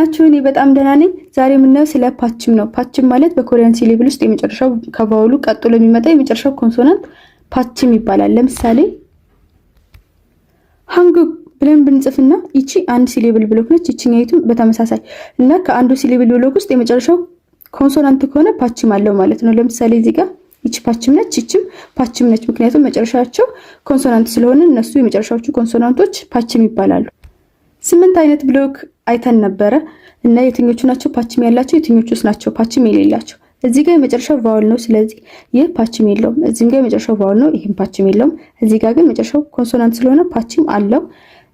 ናችሁ? እኔ በጣም ደህና ነኝ። ዛሬ የምናየው ስለ 받침 ነው። 받침 ማለት በ Korean syllable ውስጥ የመጨረሻው ከ vowel ኡ ቀጥሎ የሚመጣ የመጨረሻው consonant 받침 ይባላል። ለምሳሌ 한국 ብለን ብንጽፍና ይቺ አንድ syllable block ነች፣ ይችኛይቱም በተመሳሳይ እና ከአንዱ syllable block ውስጥ የመጨረሻው consonant ከሆነ 받침 አለው ማለት ነው። ለምሳሌ እዚህ ጋር ይቺ 받침 ነች፣ ይቺም 받침 ነች። ምክንያቱም መጨረሻቸው consonant ስለሆነ እነሱ የመጨረሻዎቹ consonant ኦች 받침 ይባላሉ። ስምንት አይነት block አይተን ነበረ እና የትኞቹ ናቸው 받침 ያላቸው፣ የትኞቹስ ናቸው 받침 የሌላቸው? እዚህ ጋር የመጨረሻው vowel ነው፣ ስለዚህ ይህ 받침 የለውም። እዚህም ጋር የመጨረሻው vowel ነው፣ ይህም 받침 የለውም። እዚህ ጋር ግን መጨረሻው consonant ስለሆነ 받침 አለው።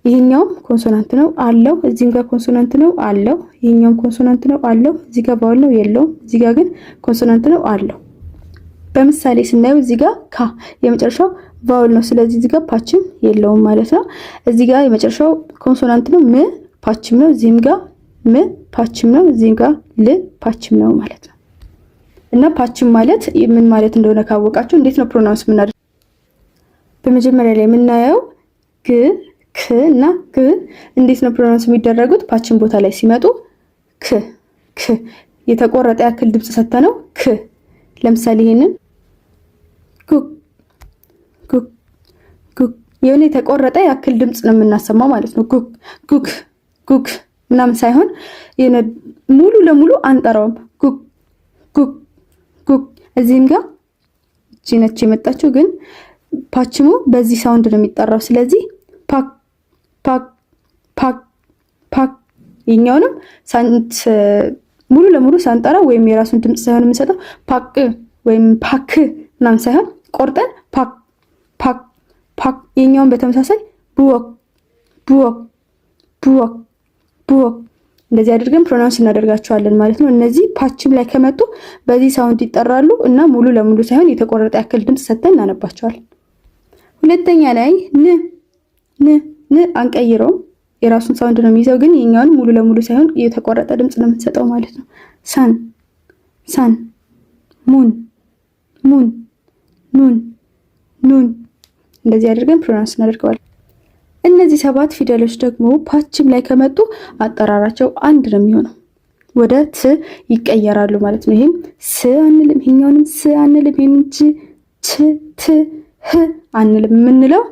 ይሄኛውም consonant ነው አለው። እዚህም ጋር consonant ነው አለው። ይሄኛውም consonant ነው አለው። እዚህ ጋር vowel ነው የለውም። እዚህ ጋር ግን consonant ነው አለው። በምሳሌ ስናየው እዚህ ጋር ካ የመጨረሻው vowel ነው። ስለዚህ እዚህ ጋር 받침 የለውም ማለት ነው። እዚህ ጋር የመጨረሻው consonant ነው ም 받침 ነው። እዚህም ጋር ም 받침 ነው። እዚህም ጋር ል 받침 ነው ማለት ነው። እና 받침 ማለት ምን ማለት እንደሆነ ካወቃችሁ እንዴት ነው pronounce የምናደርገው? በመጀመሪያ ላይ የምናየው ግ፣ ክ እና ግ እንዴት ነው pronounce የሚደረጉት? 받침 ቦታ ላይ ሲመጡ ክ ክ የተቆረጠ ያክል ድምፅ ሰተነው ክ። ለምሳሌ ይሄንን 국 국 국 የሆነ የተቆረጠ ያክል ድምፅ ነው የምናሰማው ማለት ነው። 국 국 국 ምናምን ሳይሆን የሆነ ሙሉ ለሙሉ አንጠራውም። 국 국 국። እዚህም ጋር እቺ ነች የመጣችው፣ ግን 받침ኡ በዚህ sound ነው የሚጠራው። ስለዚህ 팍 팍 팍 팍። የኛውንም ሙሉ ለሙሉ ሳንጠራ ወይም የራሱን ድምፅ ሳይሆን የምንሰጠው ፓቅ ወይም ፓክ ምናምን ሳይሆን ቆርጠን ፓክ ፓክ ፓክ። የኛውን በተመሳሳይ 부엌 부엌 부엌 부엌 እንደዚህ አድርገን pronounce እናደርጋቸዋለን ማለት ነው። እነዚህ 받침 ላይ ከመጡ በዚህ sound ይጠራሉ እና ሙሉ ለሙሉ ሳይሆን የተቆረጠ ያክል ድምፅ ሰጥተን እናነባቸዋለን። ሁለተኛ ላይ ን ን ን አንቀይረውም፣ የራሱን sound ነው የሚይዘው፣ ግን የኛውን ሙሉ ለሙሉ ሳይሆን የተቆረጠ ድምፅ ነው የምንሰጠው ማለት ነው። 산 산፣ 문 문፣ 눈 눈 እንደዚህ አድርገን pronounce እናደርገዋለን። እነዚህ ሰባት ፊደሎች ደግሞ 받침 ላይ ከመጡ አጠራራቸው አንድ ነው የሚሆነው፣ ወደ ት ይቀየራሉ ማለት ነው። ይሄም ስ አንልም፣ ይሄኛውንም ስ አንልም፣ ይሄም ጅ ች ት ህ አንልም። የምንለው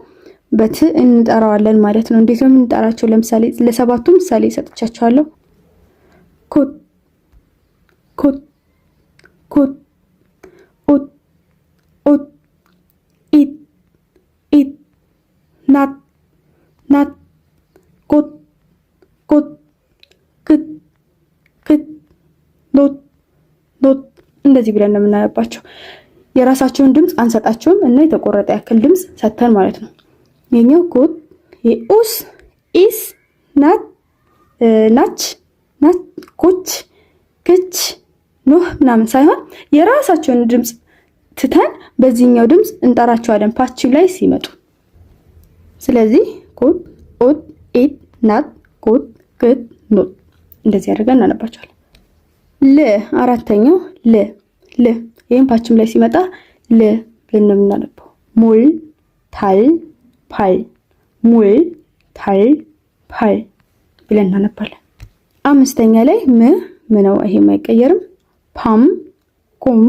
በት እንጠራዋለን ማለት ነው። እንዴት ነው የምንጠራቸው? ለምሳሌ ለሰባቱ ምሳሌ ሰጥቻቸዋለሁ። 콧 콧 콧፣ 옷 옷፣ 잇 잇፣ 낫 낫፣ 꽃 꽃፣ 끝 끝፣ 놋 ኖት እንደዚህ ብለን ነው የምናነባቸው። የራሳቸውን ድምፅ አንሰጣቸውም እና የተቆረጠ ያክል ድምፅ ሰጥተን ማለት ነው። የኛው ኮት፣ የኡስ፣ ኢስ፣ ናት፣ ናች፣ ናት፣ ኮች፣ ክች፣ ኖህ ምናምን ሳይሆን የራሳቸውን ድምፅ ትተን በዚህኛው ድምፅ እንጠራቸዋለን 받침 ላይ ሲመጡ። ስለዚህ ኮት፣ ኦት፣ ኢት፣ ናት፣ ኮት፣ ክት፣ ኖት እንደዚህ አድርገን እናነባቸዋለን። ል አራተኛው ል ል ይህም 받침 ላይ ሲመጣ ል ብለን ነው የምናነበው። 물፣ 달፣ 발፣ 물፣ 달፣ 발 ብለን እናነባለን። አምስተኛ ላይ ም ም ነው፣ ይሄም አይቀየርም። 밤፣ 곰፣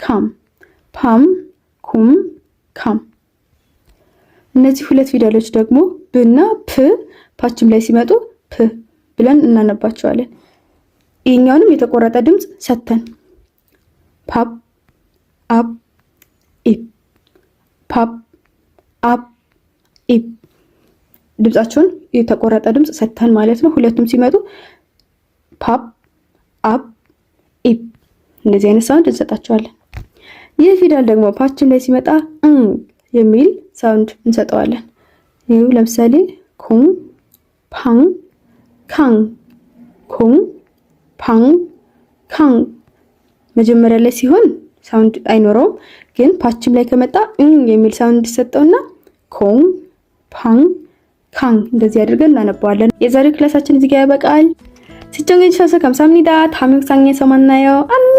감፣ 밤፣ 곰፣ 감። እነዚህ ሁለት ፊደሎች ደግሞ ብና ፕ 받침 ላይ ሲመጡ ፕ ብለን እናነባቸዋለን። ይህኛውንም የተቆረጠ ድምፅ ሰተን 밥፣ 압፣ 입፣ 밥፣ 압፣ 입 ድምጻቸውን የተቆረጠ ድምፅ ሰተን ማለት ነው። ሁለቱም ሲመጡ 밥፣ 압፣ 입 እንደዚህ አይነት sound እንሰጣቸዋለን። ይህ ፊደል ደግሞ 받침 ላይ ሲመጣ እ የሚል sound እንሰጠዋለን። ይህ ለምሳሌ 콩፣ 방፣ 강፣ 콩፣ 방፣ 강። መጀመሪያ ላይ ሲሆን sound አይኖረውም፣ ግን 받침 ላይ ከመጣ እ የሚል sound ይሰጠውና 콩፣ 방፣ 강 እንደዚህ አድርገን እናነባዋለን። የዛሬው class ኣችን እዚህ ጋር ያበቃል። 시청해주셔서 감사합니다. 다음 영상에서 만나요. 안녕!